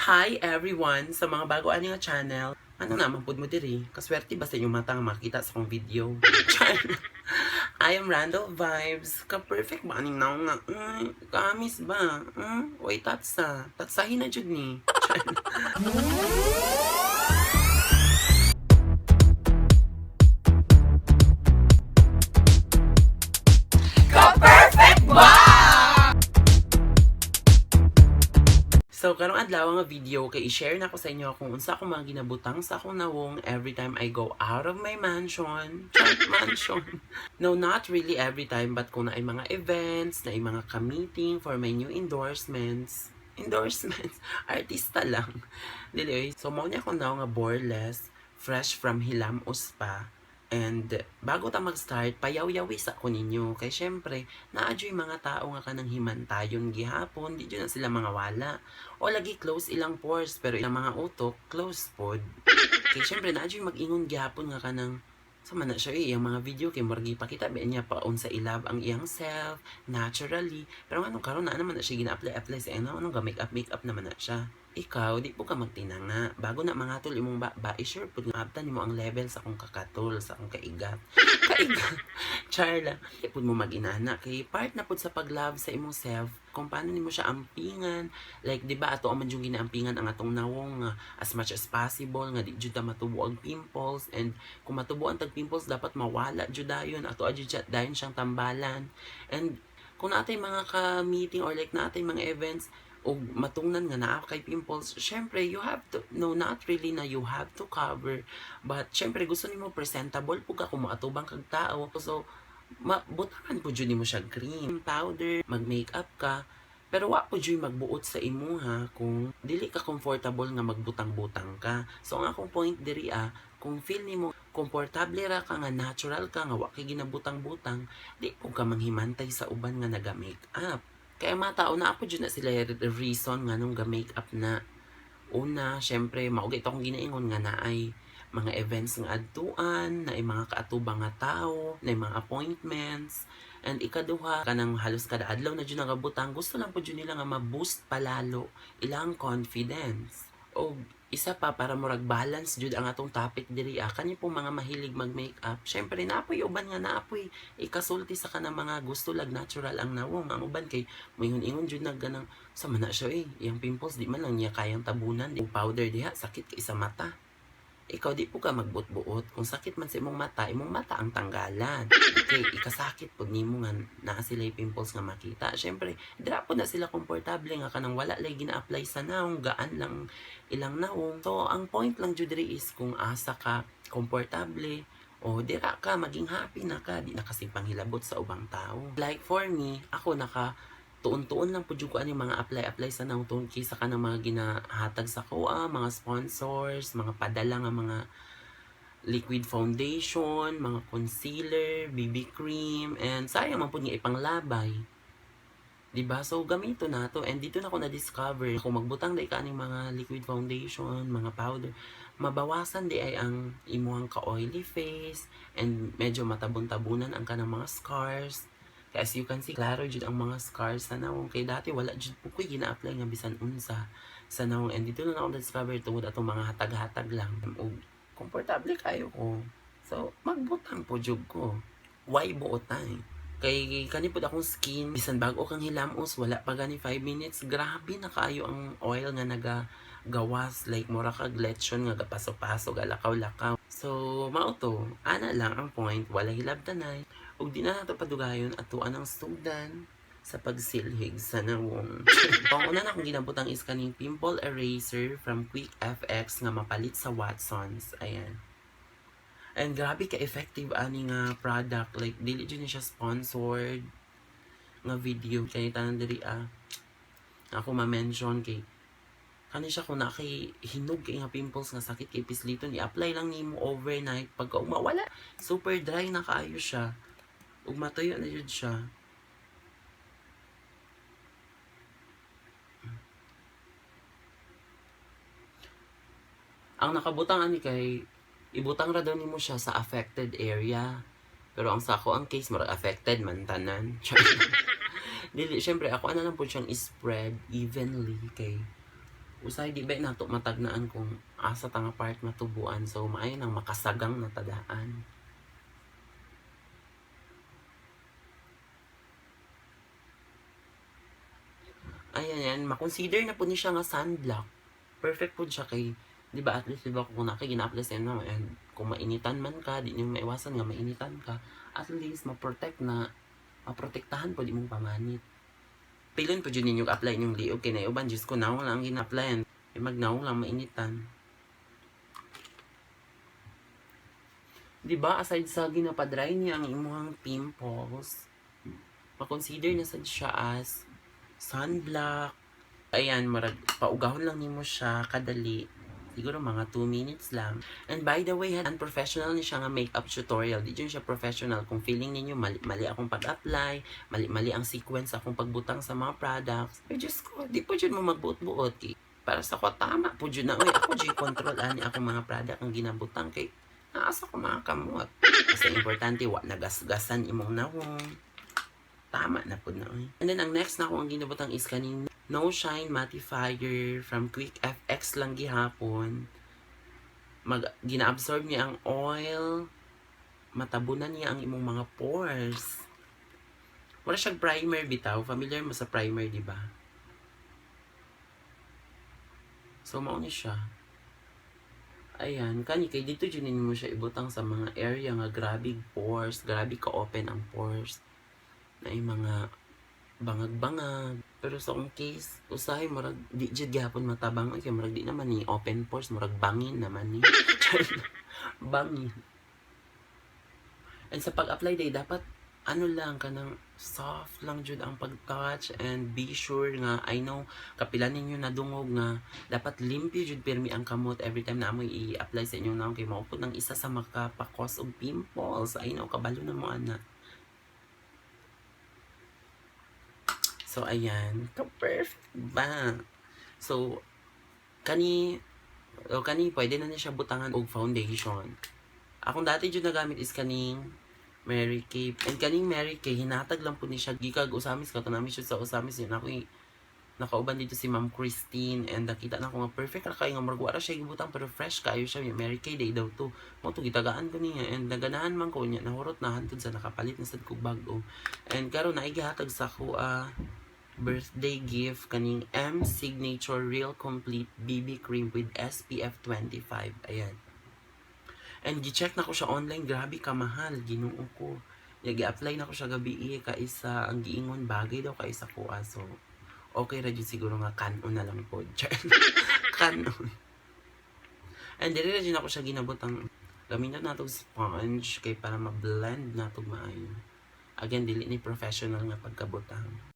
Hi everyone! Sa mga bago ani nga channel, ano naman pud mo diri? Kaswerte ba sa inyong mata nga makita sa akong video? Char! I am Randall Vibes. Ka-perfect ba aning naong nga? Kamis ba? Oy, tatsa. Tatsahin na jud ni. Char! Ka-perfect ba? So, karong adlaw nga video kay i-share na ko sa inyo kung unsa akong mga ginabutang sa akong nawong every time I go out of my mansion. Char, mansion. No, not really every time, but kung naay mga events, naay mga ka-meeting for my new endorsements. Endorsements. Artista lang. Dili, oy. So, mao ni ako now nga boreless, fresh from Hilam Uspa. And bago ta mag-start, payaw-yawi sa ko ninyo. Kay syempre, naa juy mga tao nga kanang himantayon gihapon, di jud na sila mga wala. O lagi close ilang pores, pero ilang mga utok, close pod. Kay syempre, naa juy mag-ingon gihapon nga kanang sama na siya eh, iyang mga video kay murag gipakita ba niya pa unsa i-love ang iyang self naturally, pero nganong karon na naman na siya gina-apply apply sa iyang anong ga make up make up naman na siya. Ikaw di po ka magtinanga bago na mangatol imong ba i-sure pud nga abtan nimo ang level sa akong kakatol, sa akong kaigat kaigat. Char lang. Di pud mo mag-inana kay part na pud sa pag-love sa imong self kung paano nimo siya ampingan. Like, di ba, ato man yung ginaampingan ang atong nawong nga as much as possible nga di jud ta matubo ang pimples, and kung matubo ang tag pimples dapat mawala jud dayon ato jud siya dayon siyang tambalan. And kung naatay mga ka-meeting or like naatay mga events o matungnan nga naa kay pimples, syempre you have to, no, not really na you have to cover, but syempre gusto nimo presentable pug ka kung moatubang kag tao. So mabutangan po jud nimo siya cream, powder, mag makeup ka, pero wa po jud magbuot sa imuha kung dili ka comfortable nga magbutang-butang ka. So ang akong point diri ah, kung feel nimo komportable ra ka nga natural ka nga wa kay ginabutang-butang, di po ka manghimantay sa uban nga naga-makeup. Kaya mga tao na po jud na sila reason nga nung ga-makeup na. Una, syempre, mao ito akong ginaingon nga naay mga events nga adtuan, naay mga kaatubang nga tao, naay mga appointments. And ikaduha, kanang halos kada adlaw na jud nagabutang, gusto lang po jud nila nga ma-boost palalo ilang confidence. O isa pa, para murag balance jud ang atong topic diri ah, kani po mga mahilig mag-makeup, syempre naapoy uban nga naapoy ikasulti sa kanang mga gusto lag natural ang nawong. Ang uban kay moingon-ingon jud nag ganang sa man na siya eh, iyang pimples di man lang niya kayang tabunan, di powder diha sakit kay sa mata. Ikaw di po ka magbuot-buot. Kung sakit man sa imong mata ang tanggalan. Kay ikasakit pud nimo nga naa sila pimples nga makita. Syempre, dira po na sila komportable nga kanang wala lay gina-apply sa naong, gaan lang ilang naong. So, ang point lang jud diri is kung asa ka komportable, o dira ka maging happy na ka, di na kasi panghilabot sa ubang tao. Like for me, ako naka tuon-tuon lang pud jud ko ani mga apply-apply sa naong tuon kaysa kanang mga ginahatag sa kuha, mga sponsors, mga padala nga mga liquid foundation, mga concealer, BB cream, and sayang man pud nga ipanglabay. 'Di ba? So gamito na to, and dito na ako na-discover kung magbutang day ka aning mga liquid foundation, mga powder, mabawasan di ay ang imuhang ka-oily face and medyo matabon-tabunan ang kanang mga scars. Kaya as you can see, klaro jud ang mga scars sa nawong kay dati wala jud po ko'y gina-apply nga bisan unsa sa nawong, and dito na ako na-discover tungod atong mga hatag-hatag lang ug komportable kayo ko. So magbutang po jud ko. Why buotay? Kay kani pud akong skin, bisan bag-o kang hilamos, wala pa gani 5 minutes, grabe na kaayo ang oil nga nagagawas, like mura kag lechon nga gapaso-paso, galakaw-lakaw. So mao to, ana lang ang point, wala hilabtanay. Ug di na nato padugayon, atuan ang sugdan sa pagsilhig sa nawong. Ang una na akong ginabutang is kaning pimple eraser from Quick FX nga mapalit sa Watsons. Ayan. And grabe ka-effective ani nga product. Like, dili jud ni siya sponsored nga video. Kaya tanan diri ah. Ako ma-mention kay kani siya kung nakay hinog kay nga pimples nga sakit kay pisliton, i-apply lang nimo overnight, pagka wala, super dry na kaayo siya ug matuyo na jud siya. Ang nakabutang ani kay ibutang ra daw nimo siya sa affected area, pero ang sa ako ang case murag affected man tanan. Dili, syempre ako ana lang po siyang spread evenly kay Usahay di ba nato matagnaan kung asa ta nga part matubuan, so maayo nang makasagang na tadaan. Ayan yan, makonsider na po ni siya nga sunblock. Perfect po siya kay, di ba, at least, di ba, kung naka gina-apply sa inyo, and kung mainitan man ka, di niyo maiwasan nga mainitan ka, at least ma-protect na, maprotektahan po di mong pamanit. Pilon po dyan ninyo apply inyong liog kay naiuban, Diyos ko, naong lang ang gina-applyan. Eh, magnaong lang mainitan. Di ba, aside sa ginapadry niya ang imuhang pimples, makonsider na sad siya as sunblock. Ayan, marag, paugahon lang nimo siya kadali. Siguro mga 2 minutes lang. And by the way, unprofessional ni siya nga makeup tutorial. Di jud siya professional. Kung feeling ninyo mali, mali akong pag-apply, mali-mali ang sequence akong pagbutang sa mga products. Ay, Diyos ko, di po jud mo magbuot-buot. Kay para sa ko, tama po jud na. Uy, ako jud control ani akong mga product ang ginabutang kay naasa ko mga kamot. Kasi importante, wa nagasgasan imong nawong. Tama na po na. Uy. And then, ang next na akong ang ginabutang is kaning No Shine Mattifier from Quick FX lang gihapon. Gina-absorb niya ang oil, matabunan niya ang imong mga pores. Wala siyang primer bitaw. Familiar mo sa primer, di ba? So, mao ni siya. Ayan, kani kay dito jud ninyo mo siya ibutang sa mga area nga grabe pores, grabe ka open ang pores. Na yung mga bangag-bangag. Pero sa akong case, usahay murag di jud gihapon matabang kay murag di naman ni open pores, murag bangin naman ni. Bangin. And sa pag-apply day dapat ano lang kanang soft lang jud ang pag-touch and be sure nga, I know kapila ninyo nadungog nga dapat limpyo jud pirmi ang kamot every time na amoy i-apply sa inyong naong kay mao pud ang isa sa makapakos og pimples. I know kabalo na mo ana. So ayan, ka-perfect ba? So kani o kani pwede na ni siya butangan og foundation. Akong dati jud nagamit is kaning Mary Kay. And kaning Mary Kay, hinatag lang po ni siya. Gikag Ozamiz, kato namin siya sa Ozamiz. Yun ako nakauban dito si Ma'am Christine and nakita na ko nga perfect ra kay nga murag wala siya gibutang pero fresh kayo siya. Mary Kay day daw to mo to, gitagaan ko niya and naganahan man ko niya, nahurot na hantod sa nakapalit na sad kog bag-o. And karon naigihatag sa ko birthday gift kaning M Signature Real Complete BB Cream with SPF 25. Ayan, and gi-check na ko siya online, grabe kamahal, Ginoo ko. Ya, gi-apply na ko siya gabi kaisa ang giingon bagay daw kaisa ko, so okay ra jud siguro nga kanon na lang po. Kanon. And dili ra jud ako siya ginabotang gamiton nato sponge kay para ma-blend nato maayo. Again, dili ni professional nga pagkabutang.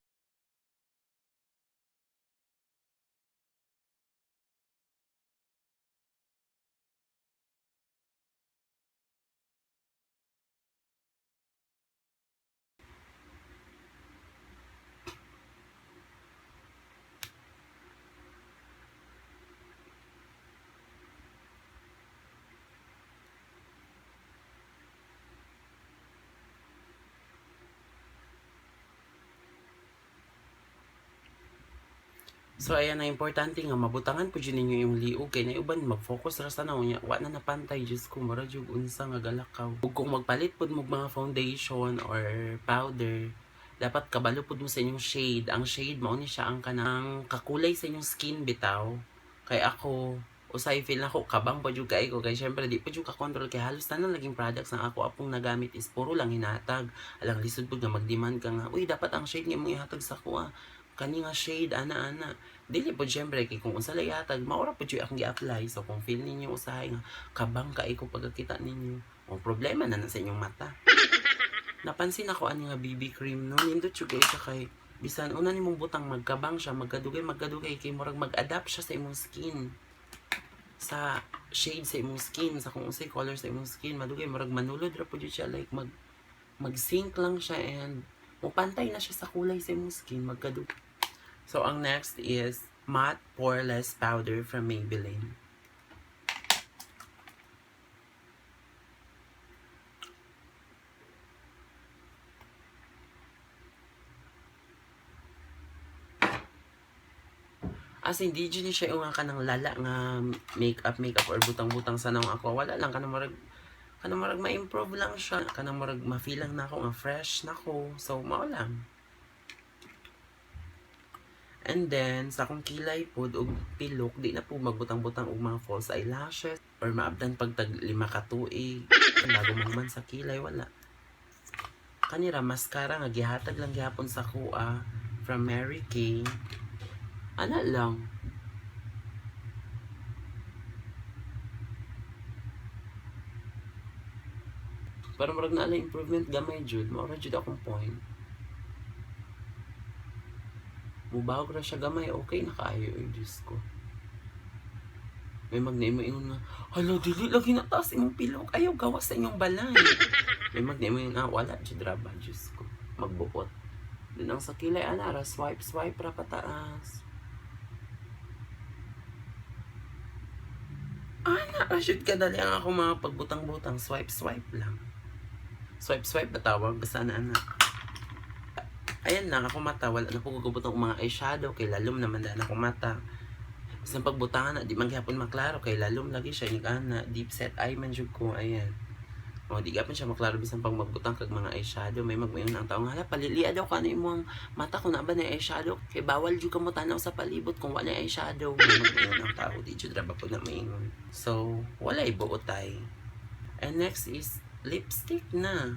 So ayan na, importante nga mabutangan po jud ninyo yung liog kay naiuban mag-focus ra sa niya wa na napantay. Diyos ko, mura jud unsa nga galakaw. Ug kung magpalit pud mo mga foundation or powder, dapat kabalo pud mo sa inyong shade. Ang shade mao ni siya ang kanang kakulay sa inyong skin bitaw. Kay ako usay feel nako kabang pa jud kay ko kay syempre di pa jud ka control kay halos tanan laging products na ako apong nagamit is puro lang hinatag. Alang lisod pud nga mag-demand ka nga, uy, dapat ang shade nga imong ihatag sa ko kani nga shade, ana ana. Dili po syempre kay kung unsa lay ihatag maura po jud akong gi-apply. So kung feel ninyo usahay nga kabang kay ko pagkakita ninyo o problema na na sa inyong mata. Napansin ako ani nga BB cream, no, nindot jud kay siya kay bisan una nimong butang magkabang siya, magkadugay magkadugay kay murag mag-adapt siya sa imong skin, sa shade sa imong skin, sa kung unsay color sa imong skin. Madugay murag manulod ra pud jud siya, like mag sync lang siya and mupantay na siya sa kulay sa imong skin magkadugay. So ang next is matte poreless powder from Maybelline. As in, di jud ni siya yung nga kanang lala nga makeup, makeup or butang-butang sa nawong ako. Wala lang, kanang murag ma-improve lang siya. Kanang murag ma-feel lang nako nga fresh nako. So, mao lang. And then, sa akong kilay pod og pilok, di na po magbutang-butang og mga false eyelashes or maabdan pag tag 5 ka tuig bago mahuman sa kilay, wala. Kanira mascara nga gihatag lang gihapon sa kuha from Mary Kay. Ana lang. Pero murag naa improvement gamay jud, mao ra jud akong point. Mubawog ra siya gamay, okay na kaayo, ay Diyos ko. May magnaimo ingon nga, "Hala, dili lagi na taas imong pilok, ayaw gawas sa inyong balay." May magnaimo ingon nga, wala jud ra ba, Diyos ko. Magbuot. Dun ang sa kilay, ana ra, swipe, swipe ra pataas. Ana ra jud kadali ang ako mga pagbutang-butang, swipe, swipe lang. Swipe, swipe ba tawag? Basta ana, ana. Ayan lang, ako mata, wala na po gugubot ang mga eyeshadow, kay lalom naman daan ako mata. Basta pagbutangan na, di man gihapon maklaro, kay lalom lagi siya, inig ana, deep set eye man jud ko, ayan. O, di gapon siya maklaro bisan pag magbutang kag mga eyeshadow, may magmayon ang tao nga, "Hala, palilia daw ka na imong mata kung naa ba na eyeshadow, kay bawal jud ka mo tanaw sa palibot kung wala eyeshadow." May magmayon ang tao, di jud ra ba pud na maingon. So, wala ibuotay. And next is lipstick na.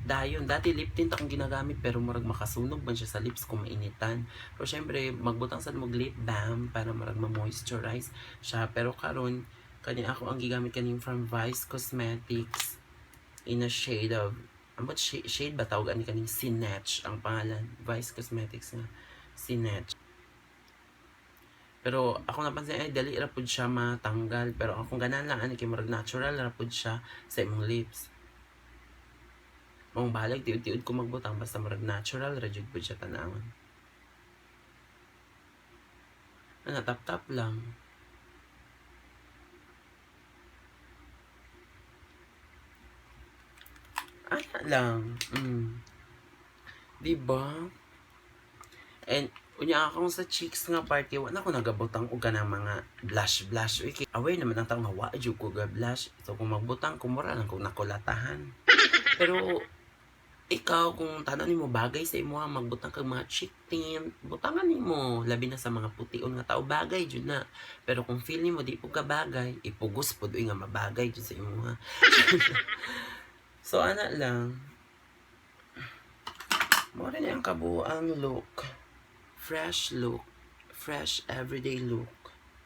Dayon, dati lip tint akong ginagamit pero murag makasunog man siya sa lips kung mainitan. Pero syempre, magbutang sad mo lip balm para murag ma-moisturize siya. Pero karon kani ako ang gigamit kaning from Vice Cosmetics in a shade of, ambot shade, shade ba tawag ani, kaning Sinatch ang pangalan. Vice Cosmetics nga Sinatch. Pero ako napansin ay dali ra pud siya matanggal, pero akong ganahan lang ani kay murag natural ra pud siya sa imong lips. Mong bahalag tiud-tiud ko magbutang, basta murag natural ra jud pud siya tan-awon. Ana, tap-tap lang. Ana lang. Diba? And unya akong sa cheeks nga party, wala ko nagabutang og kanang mga blush blush. Uy, kay aware naman ang taong nga wa jud ko ga blush. So kung magbutang ko, mura lang kung nakulatahan. Pero ikaw, kung tanan nimo bagay sa imo magbutang kag mga cheek tint, butangan nimo, labi na sa mga pution nga tao, bagay jud na. Pero kung feel nimo di pud ka bagay, ipugos pud uy nga mabagay jud sa imo ha. So ana lang. Mao ni ang kabuang look. Fresh look. Fresh everyday look.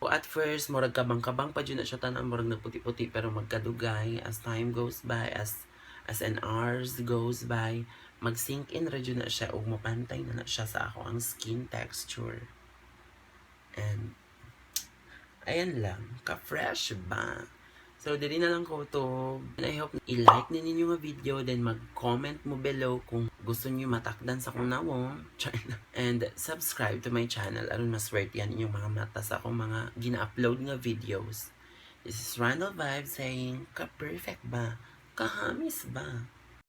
So, at first, murag kabang-kabang pa jud na siya tanan, murag nagputi-puti, pero magkadugay, as time goes by, as an hours goes by, mag-sink in ra jud na siya ug mapantay na na siya sa ako ang skin texture. And ayan lang, ka-fresh ba? So, dili na lang ko to. And I hope i-like na ninyo nga video, then mag-comment mo below kung gusto niyo matakdan sa akong nawong. And subscribe to my channel aron maswerte yan inyong mga mata sa akong mga gina-upload nga videos. This is Randall Vibe saying, ka-perfect ba? Kahamis ba?